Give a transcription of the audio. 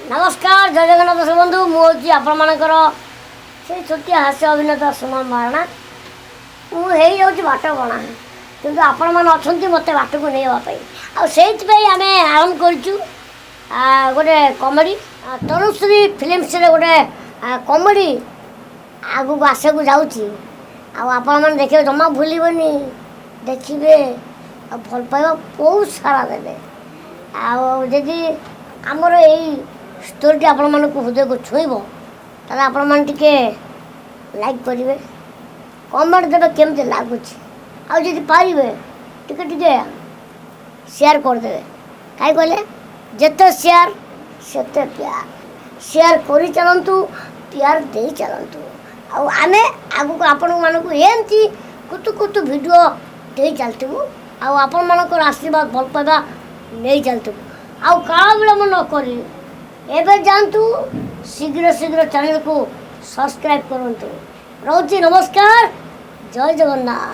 ନମସ୍କାର, ଜୟ ଜଗନ୍ନାଥ ଦର୍ଶକ ବନ୍ଧୁ। ମୁଁ ହେଉଛି ଆପଣମାନଙ୍କର ସେଇ ଛୋଟିଆ ହାସ୍ୟ ଅଭିନେତା ସୁମନ ମହାରଣା। ମୁଁ ହେଇଯାଉଛି ବାଟ ବଣା, କିନ୍ତୁ ଆପଣମାନେ ଅଛନ୍ତି ମୋତେ ବାଟକୁ ନେଇବା ପାଇଁ। ଆଉ ସେଇଥିପାଇଁ ଆମେ ଆରମ୍ଭ କରିଛୁ ଗୋଟେ କମେଡ଼ି। ତରୁଶ୍ରୀ ଫିଲ୍ମସରେ ଗୋଟେ କମେଡ଼ି ଆଗକୁ ଆସିବାକୁ ଯାଉଛି। ଆଉ ଆପଣମାନେ ଦେଖିବେ, ଜମା ଭୁଲିବେନି, ଦେଖିବେ ଆଉ ଭଲ ପାଇବା ବହୁତ ସାରା ଦେବେ। ଆଉ ଯଦି ଆମର ଏଇ ଷ୍ଟୋରିଟି ଆପଣମାନଙ୍କୁ ହୃଦୟକୁ ଛୁଇଁବ, ତାହେଲେ ଆପଣମାନେ ଟିକେ ଲାଇକ୍ କରିବେ, କମେଣ୍ଟ ଦେବେ କେମିତି ଲାଗୁଛି, ଆଉ ଯଦି ପାରିବେ ଟିକେ ଟିକେ ସେୟାର କରିଦେବେ। କାହିଁ କହିଲେ, ଯେତେ ସେୟାର ସେତେ ପ୍ୟାର। ସେୟାର କରି ଚାଲନ୍ତୁ, ପ୍ୟାର ଦେଇ ଚାଲନ୍ତୁ। ଆଉ ଆମେ ଆଗକୁ ଆପଣମାନଙ୍କୁ ଏମିତି କୁତୁ କୁତୁ ଭିଡ଼ିଓ ଦେଇ ଚାଲିଥିବୁ ଆଉ ଆପଣମାନଙ୍କର ଆଶୀର୍ବାଦ, ଭଲ ପାଇବା ନେଇ ଚାଲିଥିବୁ। ଆଉ କାଳ ବିଳମ୍ବ ନ କରି ଏବେ ଯାଆନ୍ତୁ, ଶୀଘ୍ର ଶୀଘ୍ର ଚ୍ୟାନେଲକୁ ସବସ୍କ୍ରାଇବ୍ କରନ୍ତୁ। ରହୁଛି, ନମସ୍କାର, ଜୟ ଜଗନ୍ନାଥ।